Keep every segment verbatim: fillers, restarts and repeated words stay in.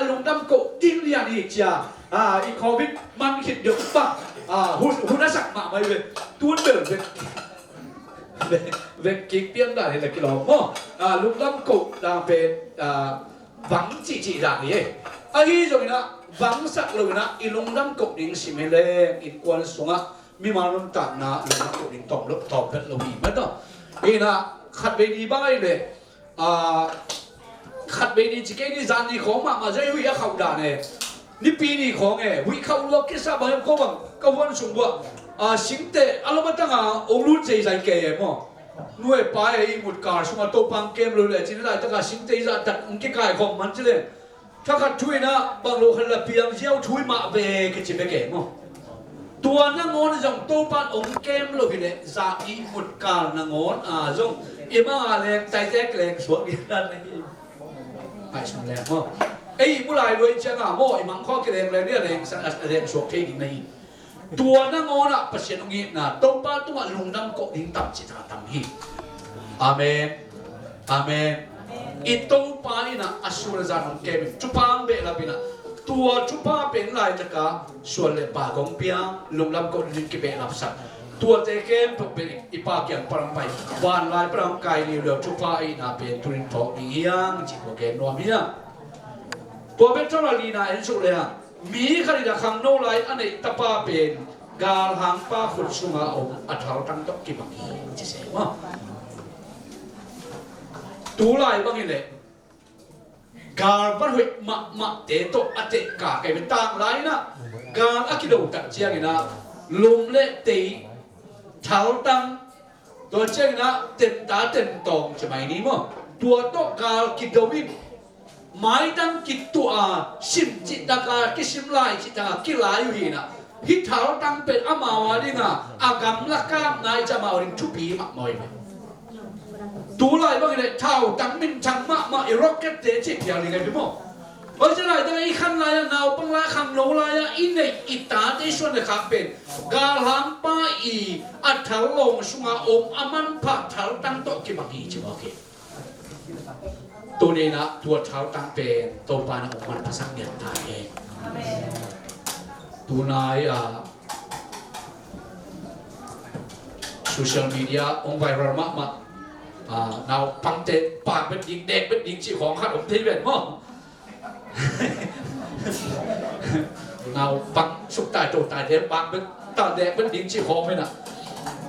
lungdam koh ding lian hi cia. Ah, i covid man khit deuh bang, ah, hun, hun a sak mahmah hi ve. Tun bel vek, vek, vek kik pian dan hi la kilawm maw. Ah, lungdam koh dan pen, ah, vang cihcih dan hi e. Ahi zongin ah vangsak loin ah i lungdam koh ding sim hi leng innkuan sungah mimal nuntakna lungdam koh ding tawm lo, tawm vet lo hi mah tawh. Inah khatvei ni bang ahi leh, ah, khatvei ni ci kei ni, zan ni khawng mahmah zai huih a khauh dan e. Nipi ni khawng e, huih khauh luak kisa bang em ko bang ka huan sung buah, ah, singte a lom a tanga ong lut zeizai kei e maw. Nu e pa e, i mut kar sungah Topa ong kem lo le cin laitaka singte i zahtak ong kikai khawm man ci le. Thakhat thu inah bang lo khat la piang ziau thu i mah ve ka ci bek e maw. Tua nangawn zong Topa ong kem lo hi leh za i mut kar nangawn a zong i mah a leng taitek leng suak i dan na hi. Hai sung leng maw. Ei i mulai luai cianga maw, i mangkhaw kileng leng ni a leng sa, a leng suak thei ding na hi. Tua nangawn ah Pasian ong itna, Topa tungah lungdam koh ding tam ci ta tam hi. Amen. Amen. I Topa inah a sual a zan ong kem in thupha ong behlap inah, tua thupha pen laitaka sual le pa kong pia, lungdam koh ding kibehlapsak. Tuate khempeuh pen i Pa kiang pan ong pai, vanlai pan ong kai liuliau thupha a itna pen tunin phawk ding hi hang ci kua gen nuam hi hang. Tua bek thawn a lina en suk le hang. Mi khat in a khangno lai a neih tapa pen galhangpa khut sunga om a thaltang tawh kibang hi ci se maw. Tulai bang hi leh gal van hoih mahmahte tawh a tehka kei ve. Tanglai inah gal a kido tak cianginah lum le tei, thaltang, tua cianginah tenta tentawng ci mai ni maw. Tua tawh gal kido in maitang kituah a, sim cih taka kisim, lai cih taka kilai uh hi inah, hih thaltang pen amau a dinga a gamla kapna i ci, amau a ding thupi mahmah hi ve. Tulai bang hi leh thautang minthang mahmah i rocket te cih phial ding ahi ve maw. Oi ci laitaka i khan lai-ah, naupang lai-ah, khangno lai-ah i neih i tate i suan le khak pen galhangpa i a thallawng sunga om a manpha thaltang tawh kibang hi ci mawk hi. Tuni inah tua thaltang pen Topa na ong manphasak ngiat ta hen. Tunai ah social media ong viral mahmah. Ah, naupangte pak bet ding, dek bet ding cih khawng khat om thei ven maw. Naupang suktai totaite pak bet ta, dek bet ding cih khawng inah,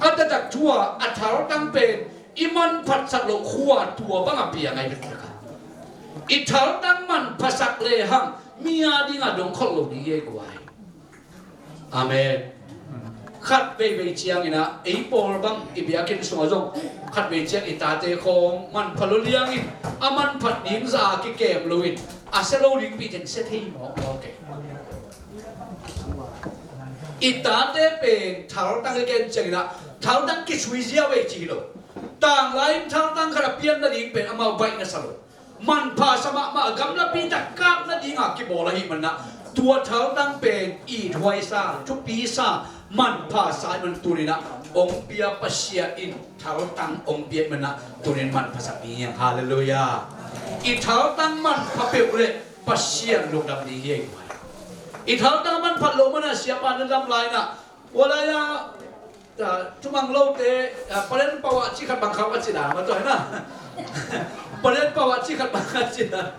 a taktak thu a, a thaltang pen i manphatsak loh khua tua bang a piang ahi bek taka. I thaltang manphasak lehang mi a dinga dong khol lo ding hi ei guai. Amen. Khat veivei cianginah ei pawl bang i biakinn sungah zong khat vei ciang i tate khawng manpha lo liangin a manphat ding za a kikem loin a sia lo dingpi teng sia thei mawkmawk kei. I tate pen thaltang i gen cianginah thaltang kisui ziau ei ci hi lo. Tanglai in thaltang khat a pian nading pen amau baih na sa lo. Manpha sa mahmah, gamlapi tak kap nadinga kibawl ahih manah tua thaltang pen ithuai sa, thupi sa, manpha sa ahih man tuninah ong pia Pasian in thaltang ong pia ahih manah tunin manphasak ding hi hang. Halleluiah. I thaltang manpha peuh leh Pasian lungdam ding hi ei guai. I thaltang manphat loh manah siapa na dam lai inah ua lai-ah, ah, thumang lote, ah, palen pau ah ci khat bang khau a ci dan mah tawh hi na. Palen pau ah ci khat bang a ci dan.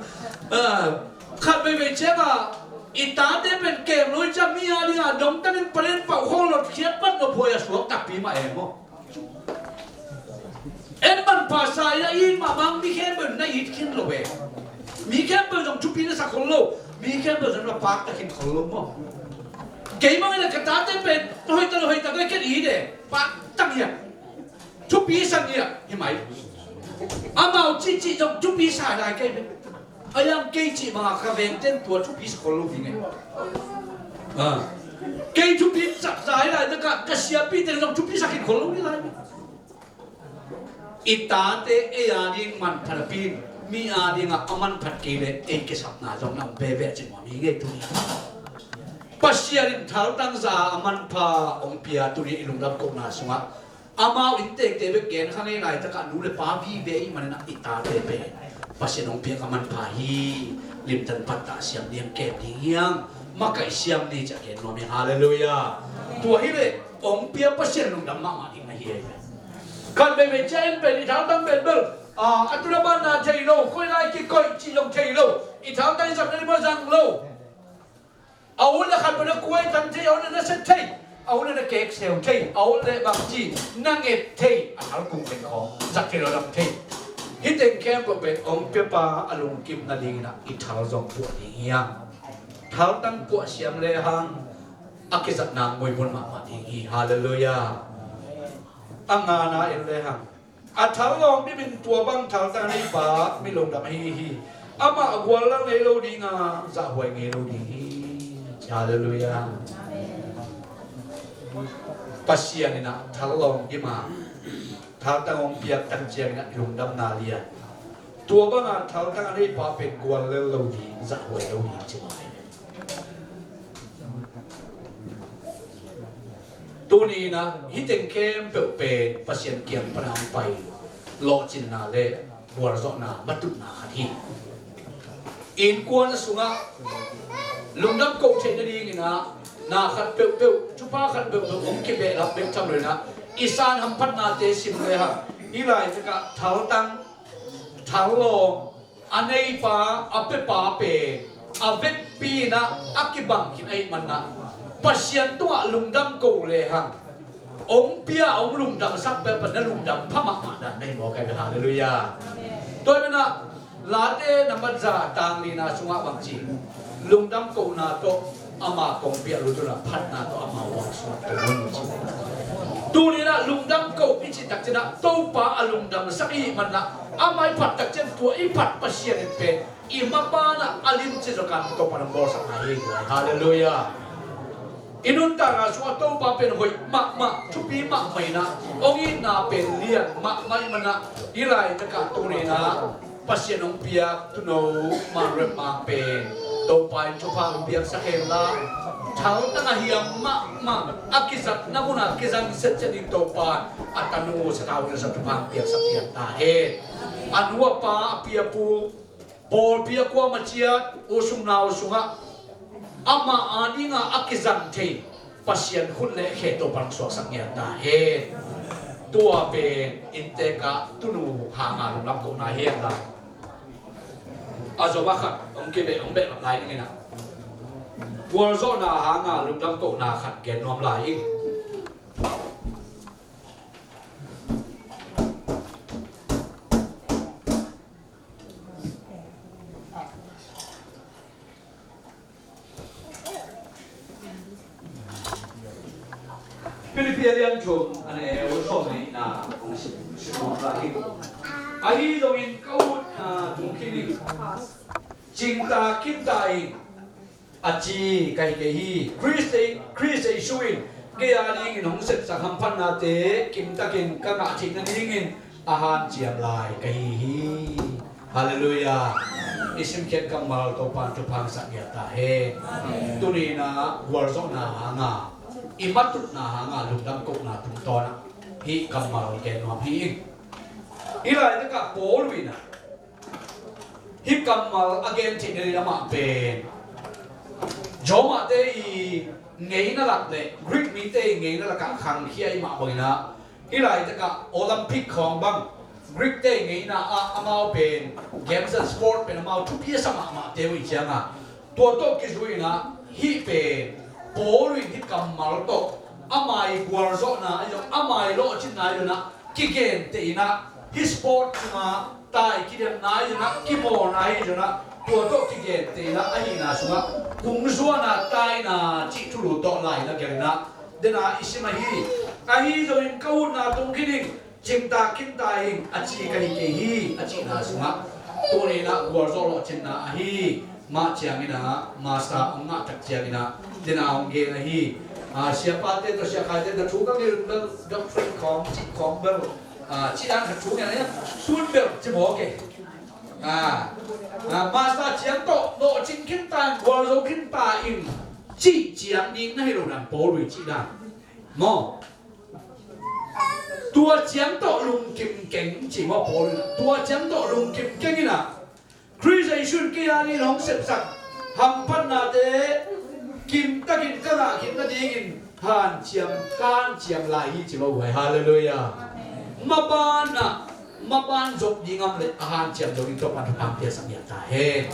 Ah, khat veivei ciangah i tate pen kem lo i ciang mi a dingah dongtanin palen pau khawng lotkhiat pat nophuai a suak takpi mah e maw. En manpha sa inah it mahmah, mi khempeuh na it khin lo e. Mi khempeuh zong thupi na sa khol lo. Mi khempeuh zong na pakta khin khol lo maw. Kei bang inah ka tate pen na hoihtak, na hoihtak le ken it e. Pakta ngiat, thupi sa ngiat hi mai. Amau cihcih zong thupi sa lai kei pen. A yang kei cih banga ka vengten tua thupi sa khol lo ding e. Ah. Kei thupi sa, sa hi lai taka ka siapite zong thupi sa khin khol lo hi lai. I tate ei a ding manpha napi in mi a dingah a manphat kei leh ei kisapna zong na om veve a ci nuam hi ngei tuni. Pasian in thaltang za a manpha ong pia tuni i lungdam kohna sungah amau inntekte bek gen kha ngei laitakah nu le pa vive i maninah i tate pen Pasian ong piak a manpha hi. limtan phattah siam ding kem ding hiang, makaih siam ni ci-a gen nuam hi. Halleluiah. Tua hileh hong pia Pasian lungdam mahmah ding na hi ei. Khat veivei ciah in pen i thaltang pen bel a, a tun a banna thei lo, koi lai kikoih cih zong thei lo, i thaltang i zang na ding maw zang lo. A ul le khat bel na kuai tan thei, a ul le na set thei, a ul le na kek seu thei, a ul le bangci na nget thei, a thal kung teng khawng zak thei lo dam thei. Hih teng khempeuh pen hong piapa a lungkim nadingin ah i thal zong puah ding hiang. Thaltang puah siam lehang a kizatna muibun mahmah ding hi. Halleluiah. A ngana en lehang a thal lawng dimin tua bang thaltang a neipa mi lungdam ahi hi. Amah guallel ngei lo dinga zahhuai ngei lo ding hi. Halleluiah. Pasian in ah thal lawng dima thaltang hong piak tang ciangin ah i lungdamna lian. Tua banga thaltang a neipa pen guallel lo ding, zahhuai lo ding ci mah hi. Tuni-in ah hih teng khempeuh pen Pasian kiang pana hong pai lawhcinna le gualzawhna matutna khat hi. Innkuan sungah lungdam koh theih nadingin ah na khat peuhpeuh, thupha khat peuhpeuh hong kibehlap bek tham loin ah i san hamphatnate sim lehang hih laitakah thaltang, thal lawng a neipa, a pepa pen a vekpi in ah a kibang khin ahih manin ah Pasian tungah lungdam ko lehang hong pia, hong lungdamsak peuhpeuh na lungdam pha mahmah dan na hi mawk hi. Halleluiah. Tua hi manin ah Late nambat za tang lina sungah bangci, lungdam kohna tawh ama kong piak lut un ah phatna tawh ama huang sungah tong un ci. Tuni-in ah lungdam koh i cih takciangin ah Topa a lungdamsak i hih manin ah amah i phat takciang tua i phat Pasian in pen i mapan ah a limci zawkan Topa in hong bawlsak nai hi. Halleluiah. I nuntakna sungah Topa pen hoih mahmah, thupi mahmah in ah hong itna pen lian mahmah i hih manin ah hih laitakah tuni-in ah Pasian hong piak tuuno Margaret Mang pen Topa in thupha hong piaksak hen la, thaltang a hiam mahmah a kizatna munah kizang setset ding Topa in a tanu sathau in a sa thupha hong piaksak piak ta hen. A nu a pa, a pi a pu, pawlpi a kuama ciat, u sung nau sungah amah adinga a kizang thei Pasian khut le khe Topa in hong suaksak ngiat ta hen. Tua pen inntekah tuuno hanga lungdam kohna hi hen la, a zom a khat hong kibeh, hong behlap lai ning in ah gualzawhna hanga lungdam kohna khat gen nuam lai ing. Philippi a lian thum, a neu sawm le nihna hong sim, sim lai hi. Ahi zongin ka utna tung khin ing, cingta khinta ing, a ci ka hi kei hi. Khrist, Khrist Jesuh in kei a dingin hong sepsak hamphatnate kimtakin ka ngah theih nadingin a hanciam lai ka hi hi. Halleluiah. I simkhiat kammal Topa in thupha hong sak ngiat ta hen. Tuni-in ah gualzawhna hanga, i matutna hanga lungdam kohna tungtawn ah hih kammal gen nuam hi ing. Hih laitakah Paul in ah hih kammal a gen theih nading amah pen Rome-te i ngeina lak le Greek mite i ngeina lakah khangkhia i mah bangin ah hih laitakah Olympic khawng bang Greek-te i ngeina ah amau pen games and sport pen amau thupi a sa mahmahte uh i cianga tua tawh kizui in ah hih pen Paul in hih kammal tawh ama i gualzawhna ahi zong, ama i lawhcinna ahi zong ah kigenteh in ah hih sport sungah tai kidemna ahi zong ah, kimawlna ahi zong ah, tua tawh kigenteh in ah ahihna sungah kungzuana taina cih thulu tawh lai na gelh in ah dena i sim ahi. Ahi zongin ka utna tung khin ing, cingta khinta ing, a ci ka hi kei hi, a cihna sungah tuni-in ah gualzawh lawhcinna ahi. Mah ciangin ah master hong ngah tak ciangin ah dena hong gen ahi. Ah, siapate tawh siakhaite tawh thu ka ngen bel doctrine khawng cih khawng bel, ah, cih dan khat thu ngen ahi. Tun bel ci mawk e. Ah, ah, master ciang tawh lawhcing khinta in, gualzo khinta in cih ciang ding na hi lo dan Paul in cih dan maw? Tua ciang tawh lungkim keng ci maw Paul in ah? Tua ciang tawh lungkim keng in ah Khrih Jesuh in kei a dingin hong sepsak hamphatnate kimtakin ka ngah kik nadingin hanciam, ka hanciam lai hi ci mawk uh hi. Halleluiah. Maban ah, maban zong ding a om leh a hanciam zo ding Topa'n thupha piaksak ngiat ta hen.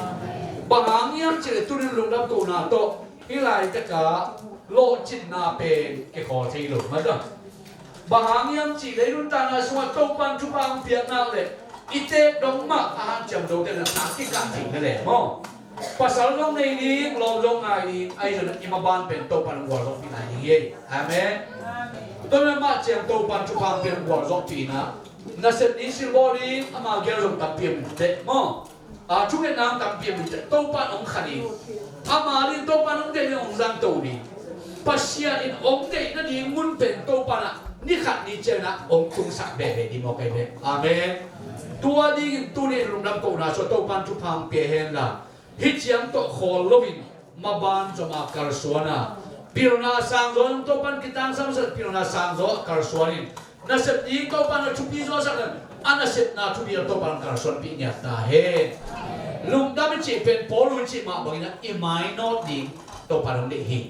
Bang hang hiam cih leh tuni-in lungdam kohna tawh hih laitak ah lawhcinna pen kikhawl thei lo mah ta. Bang hang hiam cih leh i nuntakna sungah Topa'n thupha hong piak nak leh i teek dong mah a hanciam zote na tha kikah thei na leh maw. Pasal zong nei ding, lawm zong ngai ding, ahi zongin i maban pen Topa'n hong gualzawhpih lai ding hi. Amen. Tua mah ciang Topa'n thupha hong piak, hong gualzawhpih na, nasep ding silbawl ding, ama gel zong tampi om inteh maw. A, thungetna tampi om inteh, Topa'n hong kha ding. Ama ding Topa'n hong deih ding, hong zangto ding. Pasian in hong deih nading mun pen Topa'n ah ni khat ni ciangin ah hong tungsak veve ding mawk hi ve. Amen. Tua dingin tuni-in lungdam kohna sungah Topa'n thupha hong pia hen la, hih ciang tawh khawl loin maban zom a kalsuan a, pilna sangzaw in Topa'n kitangsam sak, pilna sangzaw a kalsuan in, nasep ding Topa'n a thupi zaw sak leh a nasepna thupi a Topa'n kalsuanpih ngiat ta hen. Lungdam i cih pen Paul in cih mah bangin ah i mainawt ding Topa'n hong deih hi.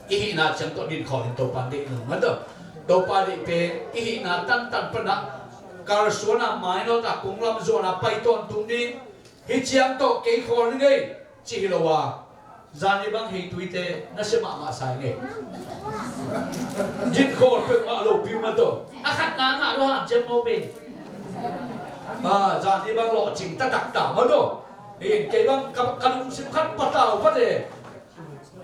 I hihna ciang tawh dinkhawl in Topa'n deih nung mah ta. Topa deih pen i hihna tantan pan ah kalsuan a, mainawt a, konglam zuan a pai tawntung ding. Hih ciang tawh kei khawl ni ngei ci hi lo a, zani bang hei tuite na sia mahmah sa ngei. Dinkhawl peuhmah lopi mah ta. A khatna ngah lo hanciam mawk pen. A, zani bang lawhcing taktak ta mah ta. Hi, kei bang ka, ka lungsim khat patau pah e.